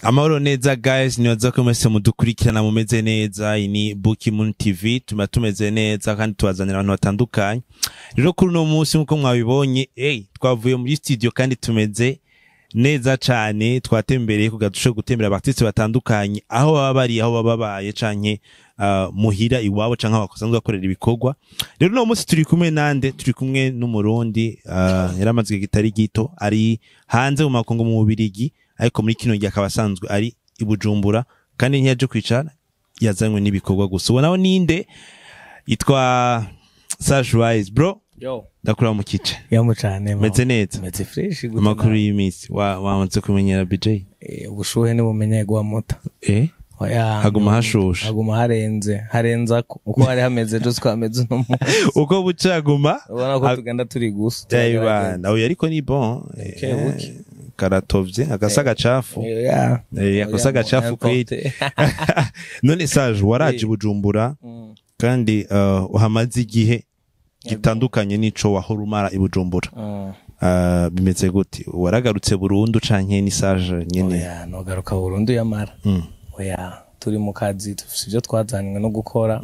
Amahoro neza guys, nibaza ko mwese mudukurikirana mumeze neza. Iyi ni Buki Moon TV, tuma tumeze neza kandi tubazanira abantu batandukanye. Rero kuri uno munsi, nkuko mwabibonye, twavuye muri studio kandi tumeze neza cane. Twatembereye kugira dushobore gutembera aba artiste batandukanye aho baba bari, aho baba babaye, canke muhira iwabo, canke aho basanzwe bakorera ibikorwa. Rero uno munsi turi kumwe nande? Turi kumwe n'Umurundi yaramaze igihe kitari gito ari hanze mu makungu, mu Bubirigi, ariko muri kino gihe akaba asanzwe ari i Bujumbura, kandi ntiyaje kwicara, yazanywe n'ibikorwa gusa. Uwo nawe ninde? Yitwa Sage Wise. Bro, Yo. ndakura mu kice. Yambo cane. Meze neza? Meze fresh gute? Amakuru Nawe? y'iminsi, wamaze kumenyera BJ? Ubushuhe ntibumenyerwa muta. Oya. Haguma hashushe. Haguma harenze, harenza ko uko hari hameze ejo siko hameze uno munsi. Uko bucaguma. Ubona ko tugenda turi gusa. Bana oya, ariko ni bon. Buke buke. Karatovye agasa gacafu. Yeah. Akosa gacafu kweli. None Sage, waraje Bujumbura kandi uhamaze igihe gitandukanye n'ico wahora umara i Bujumbura. Bimeze gute? Waragarutse burundu canke ni Sage nyene? Oya, nogaruka burundu yamara. Oya, turi mu kazi, dufise ivyo twazanywe no gukora.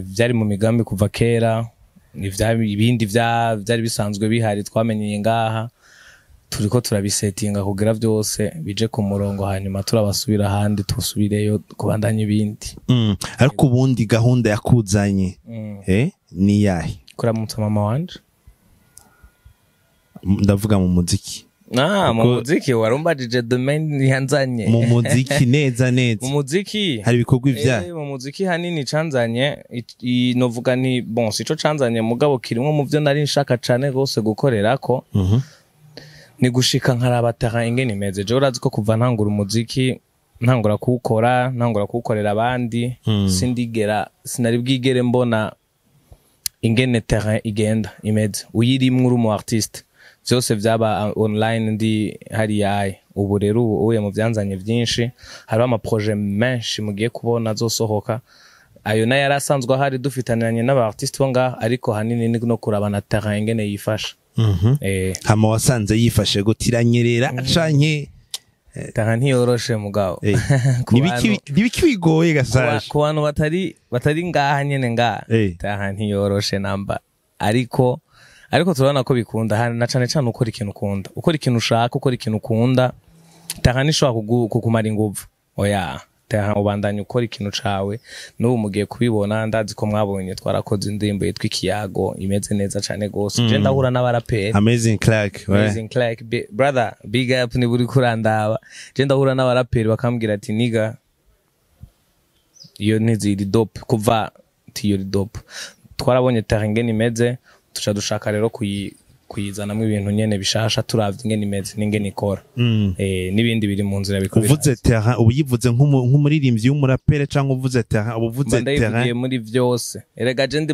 Vyari mu migambi kuva kera, ibindi vyari bisanzwe bihari twamenyeye ngaha, turiko turabisetinga kugira vyose bije ku murongo, hanyuma turabasubira ahandi tusubireyo kubandanya ibindi. Ariko ubundi gahunda yakuzanye ni yahe? Kuramutsa mama wanje. Ndavuga mu muziki. Ah, mu muziki warumbajije domaine yanzanye. Mu muziki neza neza. Mu muziki hari ibikorwa ivyaha. Mu muziki hanini canzanye novuga ni bon, sico canzanye, mugabo kirimwo mu vyo nari nshaka cane gose gukorerako. Ni gushika nkaraba terrain ingene imeze. Jewe urazi ko kuva ntangura umuziki, ntangura kuwukora, ntangura kuwukorera abandi, sindigera, sinari bwigere mbona ingene terrain igenda imeze uyirimwo uri umu artiste. Vyose vyaba online ndi hariya. Ubu rero ubu uye mu vyanzanye vyinshi, hariho ama projet menshi mugiye kubona azosohoka. Ayo nayo yari asanzwe ahari dufitaniranye n'aba artiste bo ngaha, ariko hanini ni no kuraba na terrain ingene yifasha. Hama wasanze yifashe gute? Iranyerera canke? Terrain ntiyoroshe mugabo. Ku Nibiki bigoye gasaje? Ku bantu batari ngaha nyene ngaha, terrain ntiyoroshe namba, ariko turabona ko bikunda na cane cane ukora ikintu ukunda, ukora ikintu ushaka, ukora ikintu ukunda, terrain ntishobora kukumara inguvu. Oya, terrain ubandanya ukora ikintu cawe. N'ubu mugiye kubibona, ndazi ko mwabonye twarakoze indirimbo yitwa Ikiyago, imeze neza cane gose. Je ndahura n'abaraperi. Amazing Clark, ouais. Amazing Clark, brother, big up ni buri kurandaba. Je ndahura n'abaraperi bakambwira ati: "Niga, iyo ntiziri dope kuva ti iyo dope." Twarabonye terrain ingene imeze, tuca dushaka rero kuyizanamwo ibintu nyene bishasha, turavye ingene imeze n'ingene ikora. N'ibindi biri mu nzira biko. Uvuze terrain, ubu yivuze nk'umuririmbyi w'umurapere, canke uvuze terrain, ubu uvuze Mba ndayivugiye terrain? muri vyose. Erega je ndi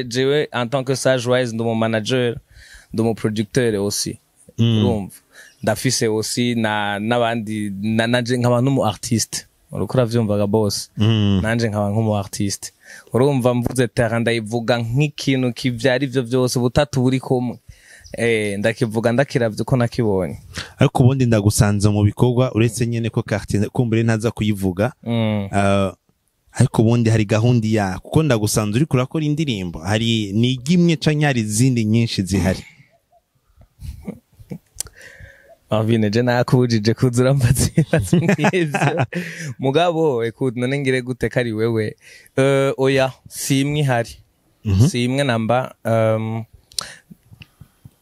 jewe en tant que Sage Wise, ndi umu manager, ndi umu producteur aussi. Urumva ndafise aussi na n'abandi nanje nkaba n'umu artiste, uriko uravyumvaga boss? Nanje nkaba nk'umu artiste. Urumva mvuze terrain, ndayivuga nk'ikintu kivyara ivyo vyose, ubutatu buri kumwe. Ndakivuga ndakiravye uko nakibonye. Ariko ubundi ndagusanze mu bikorwa, uretse nyene ko quartier kumbure ntaza kuyivuga. Ariko ubundi hari gahunda ya, kuko ndagusanze uriko urakora indirimbo, hari ni imwe canke hari izindi nyinshi zihari? Marvin, je nakubujije kuza urambaza ibibazo nk'ivyo. Mugabo écoute, none ngire gute ko ari wewe? Oya, si imwe ihari. Si imwe namba.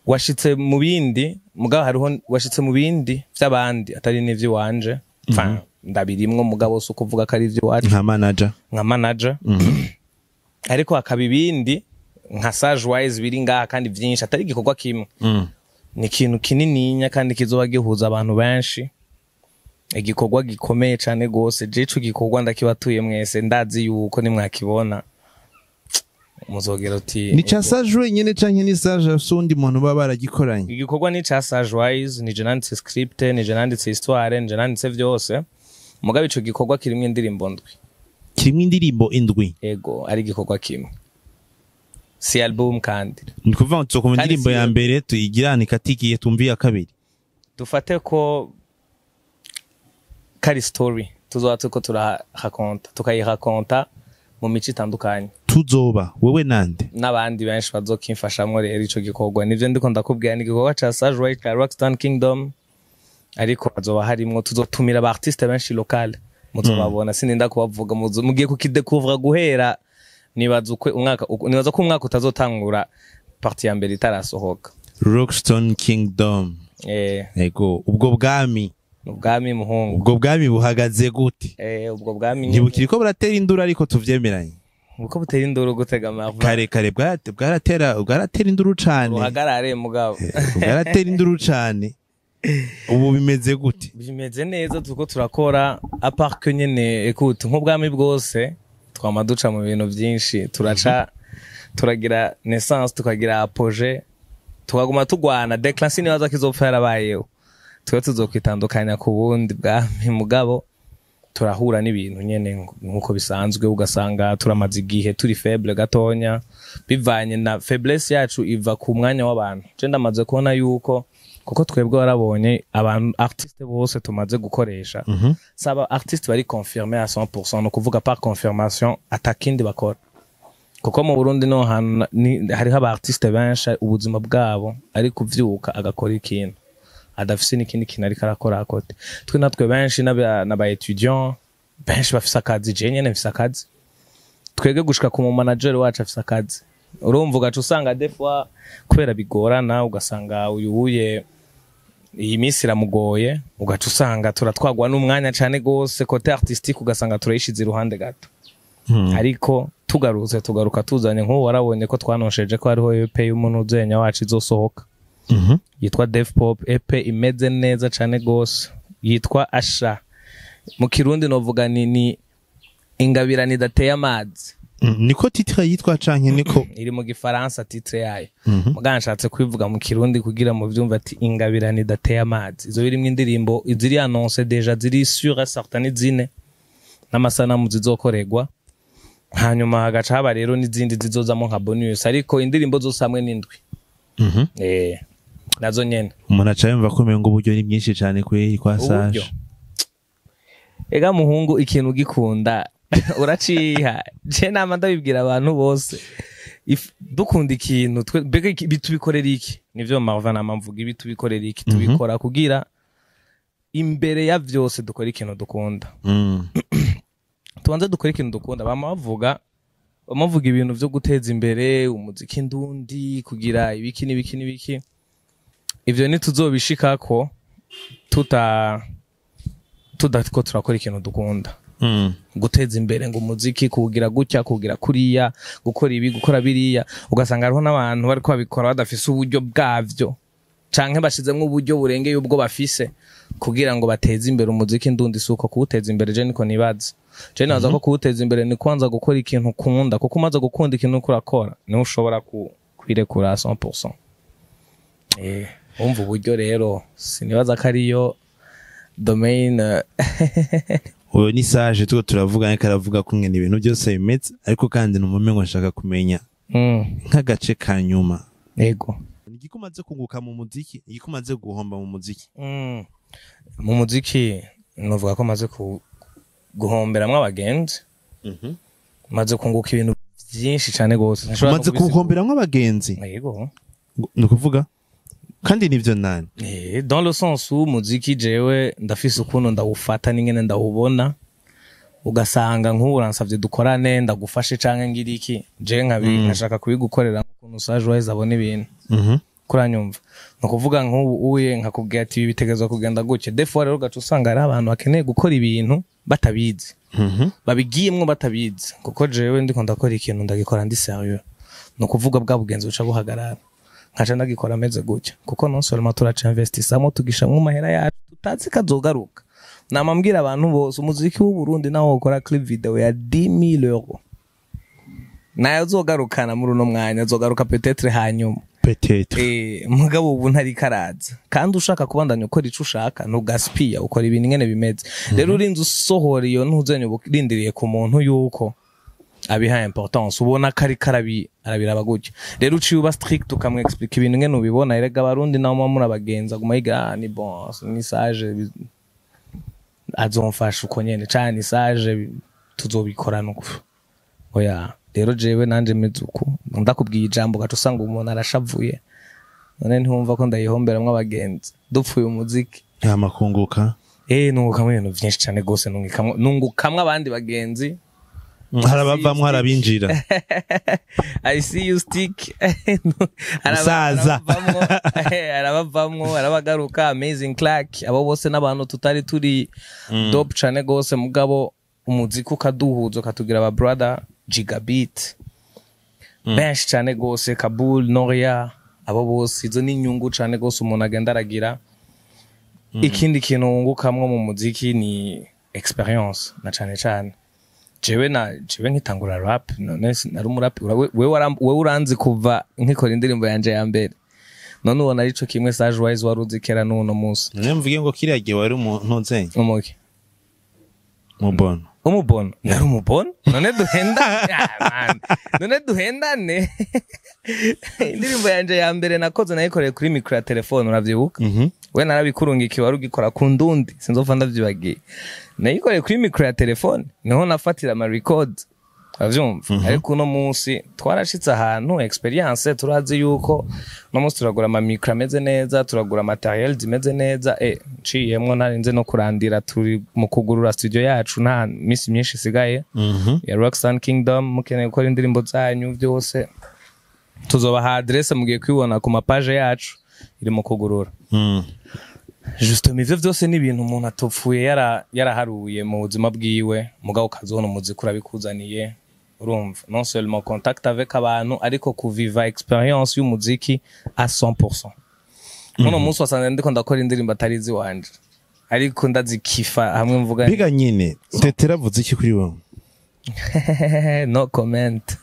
Washitse mu bindi, mugabo hariho washitse mu bindi vy'abandi atari n'ivy'iwanje. Enfin, ndabirimwo, mugabo si ukuvuga ko ari ivy'iwacu. Nka manager. Nka manager. Ariko hakaba ibindi nka Sage Wise biri ngaha kandi vyinshi, atari igikorwa kimwe. Ni ikintu kinininya kandi kizoba gihuza abantu benshi, igikorwa gikomeye cane gose. Je ico gikorwa ndakibatuye mwese, ndazi yuko nimwakibona muzogera uti. Ni ca Sage wenyene canke ni Sage afise uwundi muntu baba baragikoranye? Igikorwa ni ca Sage Wise, nije nanditse script, nije nanditse histoire, nije nanditse vyose, mugabo ico gikorwa kirimwo indirimbo ndwi. Kirimwo indirimbo indwi? Ego, ari igikorwa kimwe, si album kandi. Ni kuvuga ngo tuzokumva Kandi indirimbo ya mbere tuyigirane ikatikiye, tumve iya kabiri. Dufate ko kari story tuzoba turiko turarakonta, tukayirakonta mu mico itandukanye. Tuzoba wewe nande? N'abandi benshi bazokimfashamwo. Rero ico gikorwa nivyo ndiko ndakubwira, ni igikorwa ca Sage White ca Rockstar Kingdom, ariko hazoba harimwo, tuzotumira aba artiste benshi local, muzobabona, sininda kubavuga, mugiye kukidekuvra guhera nibaza ukwe umwaka, nibaza ko umwaka utazotangura partie ya mbere itarasohoka. Rockstone Kingdom. Eh. Ego, ubwo bwami. Ubwami, muhungu. Ubwo bwami buhagaze gute? Eh, ubwo bwami nyene. Ntibukiriko buratera induru, ariko tuvyemeranye. Uko butera induru gutega amava? Kare kare bwaratera induru cane. Uhagarare, mugabo. Bwaratera induru cane. Ubu bimeze gute? Bimeze neza, turiko turakora, à part que nyene, écoute, nk'ubwami bwose twama duca mu bintu byinshi, turaca turagira naissance, tukagira apogée, tukaguma tugwana déclin. Sinibaza ko izopfa yarabayeho, twe tuzokwitandukanya ku bundi bwami, mugabo turahura n'ibintu nyene nk'uko bisanzwe, ugasanga turamaze igihe turi faible gatonya, bivanye na faiblesse yacu iva ku mwanya w'abantu. Je ndamaze kubona yuko, kuko twebwe warabonye abantu artiste bose tumaze gukoresha, saba artiste bari confirmé à 100%, no kuvuga par confirmation atakindi bakora, kuko mu Burundi no hantu hariho aba artiste benshi ubuzima bwabo ari kuvyuka agakora ikintu, adafise n'ikindi kintu ariko arakora à côté. Twe natwe benshi n'aba étudiant benshi bafise akazi, je nyene mfise akazi, twebwe gushika ku mu manager wacu afise akazi. Urumva, ugaca usanga des fois kubera bigorana, ugasanga uyu wuye iyi minsi iramugoye, ugaca usanga turatwagwa n'umwanya cane gose, côté artistique ugasanga turayishize iruhande gato. Ariko tugarutse, tugaruka tuzanye, nk'ubu warabonye ko twanosheje ko hariho EP y'umuntu uzenya wacu izosohoka, yitwa Dev Pop, EP imeze neza cane gose, yitwa Asha. Mu Kirundi novuga ni ingabirano idateye amazi. Niko titre yitwa canke niko? Iri mu Gifaransa titre yayo, mugabo nshatse kubivuga mu Kirundi kugira mu vyumve, ati ingabirano idateye amazi. Izo birimwo indirimbo ziri annoncé déjà, ziri sûr et certain, zine n'amasanamu zizokorerwa, hanyuma hagaca haba rero n'izindi zizozamo nka bonus, ariko indirimbo zose hamwe n'indwi. Eh, nazo nyene. Umuntu aca yumva ko umengo uburyo ni bwinshi cane kweri kwa Uburyo? Sage. Ega muhungu, ikintu ugikunda uraciha. Je nama ndabibwira abantu bose. Dukunda ikintu mbega ibi tubikorera iki? Nivyo Marvin nama mvuga, ibi tubikorera iki? Tubikora kugira imbere ya vyose dukora ikintu dukunda. Tubanze dukore ikintu dukunda. Bama bavuga ibintu vyo guteza imbere umuziki ndundi, kugira ibiki n'ibiki n'ibiki, ivyo ntituzobishikako tudatiko turakora ikintu dukunda. Guteza imbere ngo umuziki, kuwugira gutya, kuwugira kuriya, gukora ibi, gukora biriya, ugasanga hariho n'abantu bariko babikora badafise uburyo bwavyo, canke bashizemwo uburyo burengeye ubwo bafise kugira ngo bateze imbere umuziki ndundi. Si uko kuwuteza imbere, je niko nibaza. Je nibaza ko kuwuteza imbere ni kwanza gukora ikintu ukunda, kuko umaze gukunda ikintu uriko urakora niho ushobora kwirekura 100%. Umva, uburyo rero sinibaza ko ariyo domaine. Uyu ni Sage tuko turavuga, ariko aravuga ko ngene ibintu byose bimeze, ariko kandi numva ngo nshaka kumenya nk'agace ka nyuma. Ego. Ni umaze kunguka mu muziki, ni umaze guhomba mu muziki? Mu muziki novuga ko maze guhomberamwo abagenzi, maze kunguka ibintu byinshi cyane gose. Sinshobora no Umaze kubisigura. guhomberamwo abagenzi? Yego. Ni ukuvuga kandi nivyo nani? Dans le sens où umuziki jewe ndafise ukuntu ndawufata n'ingene ndawubona, ugasanga nk'ubu uransavye dukorane, ndagufashe canke ngira iki, je nkashaka kubigukorera nk'ukuntu Sage Wise abona ibintu. Kuranyumva, ni ukuvuga nk'ubu uye nkakubwira ati ibi bitegerezwa kugenda gutya. Des fois rero ugaca usanga hariho abantu bakeneye gukora ibintu batabizi, babigiyemwo batabizi, kuko jewe ndiko ndakora ikintu ndagikora ndi sérieux. Ni ukuvuga bwa bugenzi buca buhagarara, nkaca ndagikora ameze gutya, kuko non seulement turaca investisamo, tugishamwo amahera yacu tutazi kazogaruka. Nama mbwira abantu bose, umuziki w'u Burundi nawo ukora clip video ya 10,000 euro, nayo azogarukana muri uno mwanya, azogaruka peut-être hanyuma. Peut-être. Mugabo ubu ntari karaza, kandi ushaka kubandanya ukora ico ushaka, ntugaspiya, ukora ibintu ingene bimeze. Rero urinze usohora iyo ntuzenya, uba urindiriye ku muntu yuko Abiha importance, ubona ko ariko arabiraba gutyo. Rero uciye uba strict, ukamwexplica ibintu ngene ubibona. Erega Abarundi nabo muba murabagenza, aguma yiga: "Ah, ni bon, ni sage, azomfasha uko nyene, canke ni sage, tuzobikorana uko." Oya, rero jewe nanje meze uku, ndakubwiye ijambo ugaca usanga umuntu arashavuye. None ntiwumva ko ndayihomberamwo abagenzi dupfuye umuziki? Amakunguka. Nungukamwo ibintu vyinshi cane gose, nungukamwo abandi bagenzi. Hari abavamwo, hari abinjira. I see you stick. Musaza. Arabavamwo, arabagaruka. Amazing Clark, abo bose n'abantu tutari turi dope cane gose, mugabo umuziki ukaduhuza, ukatugira aba brother. Gigabit, benshi cane gose, Kabul, Noria, abo bose, izo ni inyungu cane gose umuntu agenda aragira. Ikindi kintu wungukamwo mu muziki ni experience, na cane cane jewe nkitangura rap. None nari umurap? Wewe uranzi kuva nkikora indirimbo yanje ya mbere. None ubona arico kimwe Sage Wise wari uzi kera n'uno munsi? None mvuge ngo kiriya gihe wari umuntu nzenye? Umuki? Mubono. Umubono? Nari umubono? None duhenda? Ah, man. None duhendane? Indirimbo yanje ya mbere nakoze nayikoreye kuri micro ya telefone, uravyibuka? We narabikurungikiye, wari ugikora ku ndundi, sinzopfa ndavyibagiye. Nayikoreye kuri micro ya telefone, niho nafatira ama record, uravyumva? Ariko uno munsi twarashitse ahantu, experience, turazi yuko uno munsi turagura ama micro ameze neza, turagura matériel zimeze neza. Nciyemwo, ntarinze no kurandira, turi mu kugurura studio yacu, nta minsi myinshi isigaye, ya Rockstar Kingdom. Mukeneye gukora indirimbo zanyu byose, tuzobaha adresse, mugiye kwibona ku mapaje yacu, iri mu kugurura. Justement, ivyo vyose ni ibintu umuntu atopfuye yaraharuye mu buzima bwiwe, mugabo ukazibona umuziki urabikuzaniye. Urumva, non seulement contact avec abantu, ariko kuviva experience y'umuziki à 100%. Muno munsi wasanze ndiko ndakora indirimbo atari iziwanje, ariko ndazikifa hamwe mvuga nti- Mbega nyine Tetera avuze iki kuri wowe? No comment.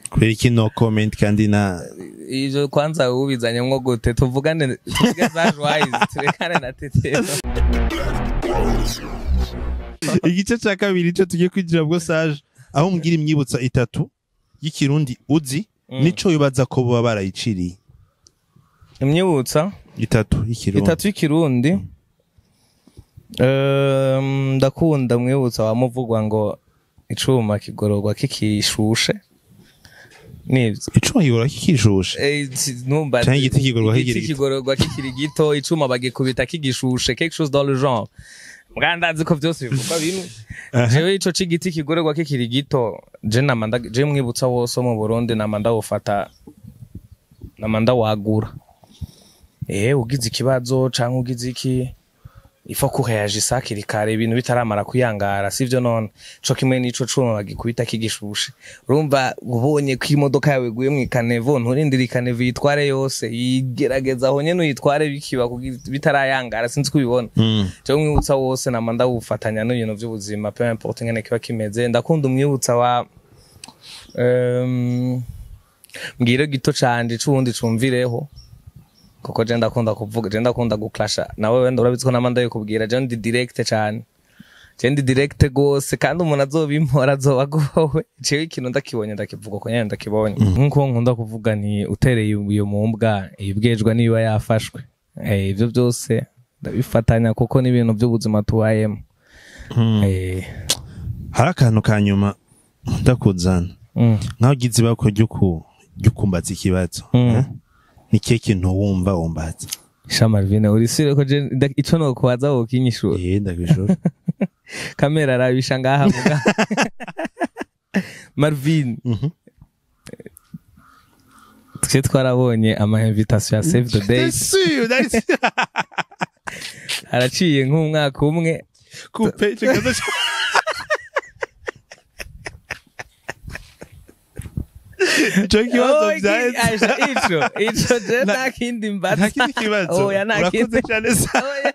Kubera iki no comment kandi na Ivyo kwanza ubizanyemwo gute? Tuvugane, tuvuge Sage Wise, turekane na Tetero. Igice cya kabiri cyo tugiye kwinjira bwo, Sage, aho umbwira imyibutsa itatu y'ikirundi uzi nico wibaza ko boba barayiciriye. Imyibutsa Itatu y'ikirundi. Itatu y'ikirundi. Ndakunda mwibutsa wamuvugwa ngo icuma kigororwa kikishushe, nivyo? Icuma kigororwa kikishushe? Numva Canke igiti kigororwa igiti kikiri gito. Kigororwa kikiri gito, icuma bagikubita kigishushe, quelque chose dans le genre. Mbwa ndazi ko vyose bivugwa bimwe. Jewe ico c'igiti kigororwa kikiri gito, je nama je mwibutsa wose wo mu Burundi nama ndawufata, nama ndawagura. Ugize ikibazo canke ugize iki, ifo kureagisa hakiri kare, ibintu bitaramara kuyangara, sivyo? None co kimwe n'ico cuma bagikubita kigishushe. Urumva, ubonye ko imodoka yawe iguye mu icaniveau, nturindire icaniveau yitware yose, yigerageza aho nyene uyitware bikiba bitarayangara. Sinzi kubibona. Jewe umwibutsa wose nama ndawufatanya n'ibintu vy'ubuzima, peu importe ingene kiba kimeze. Ndakunda umwibutsa wa mbwire gito canje c'uwundi cumvireho, kuko je ndakunda kuvuga, je ndakunda guklasha nawe. Wenda urabizi ko nama ndabikubwira, je ndi direct cane, je ndi direct gose, kandi umuntu azobimpora azoba agowe. Jewe ikintu ndakibonye ndakivuga uko nyene ndakibonye. Nkuko nkunda kuvuga, ni utereye iyo mu mbwa ibwejwa niba yafashwe. Ivyo byose ndabifatanya kuko ni ibintu by'ubuzima tubayemo. Hari akantu ka nyuma ndakuzana. Nkaho ugize ibako ryo kumbaza ikibazo, eh? Ni kihe kintu wumva wumbaza? Sha Marvin, uri sure ko je ico nokubaza wokinyishura? Eh, ndabishura. Kamera arabisha ngaha muga Marvin. Twe twarabonye ama invitation ya Save the Date. Sûr, that's Araciye nk'umwaka umwe. Coupe ico kibazo. Ico kibazo Oh, vyaheze. Aja, ico je nta kindi mbaza. Nta kindi kibazo. Oya, nta Urakoze kindi. cyane sa. Oya.